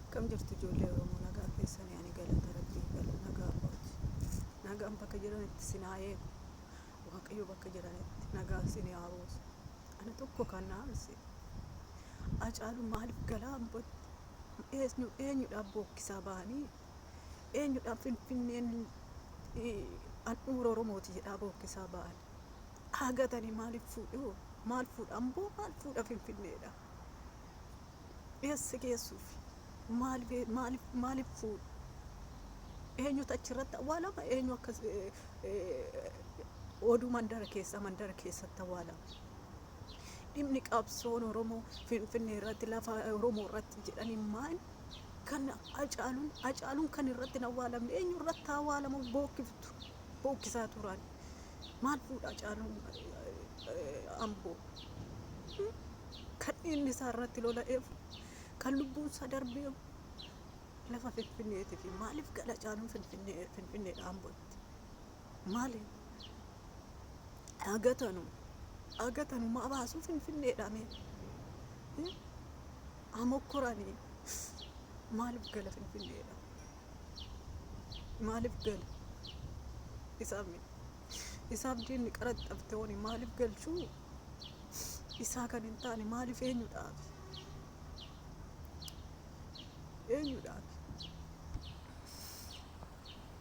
Akkam jirtu ijoollee Oromoo nagaa keessanii ani galata rabbii gala nagaa kooti. Nagaan bakka jiranitti sin haa eegu. Waaqayyo bakka jiranitti nagaa sin haa buusu. Ana tokko kan na aarse Hacaalu maaliif galaa ambootti eenyu eenyudhaaf bookkisaa bahanii eenyudhaaf finfinneen handhuura Oromooti jedhaa bookkisaa ba'an. Hagatanii maaliif fuudhu maal fuudha amboo maal fuudha finfinneedha. Eessa geessuuf maaliif maaliif maaliif fuudhu eenyutu achirratti awwaalama eenyu akkas oduu mandara keessaa mandara keessatti awwaalama. Dhimmi qabsoon Oromoo Finfinnee irratti lafa Oromoo irratti jedhanii maal kan Hacaaluun Hacaaluun kan irratti hin awwaalamne eenyu irratti awwaalamu bookkiftu bookkisaa turan maal fuudha Hacaaluun Amboo kan inni isaa irratti lola'eef kan lubbuun isaa darbeef lafa Finfinneetii fi maaliif gala Hacaaluun Finfinnee Finfinneedha Ambootti maaliif agatanu agatanu maa baasuu Finfinneedha mee amokkoranii maaliif gala Finfinneedha maaliif gala isaaf isaaf diinni qaraxxafte woni maaliif galchuu isaa kan hin taane maaliif eenyudhaaf eenyudhaaf.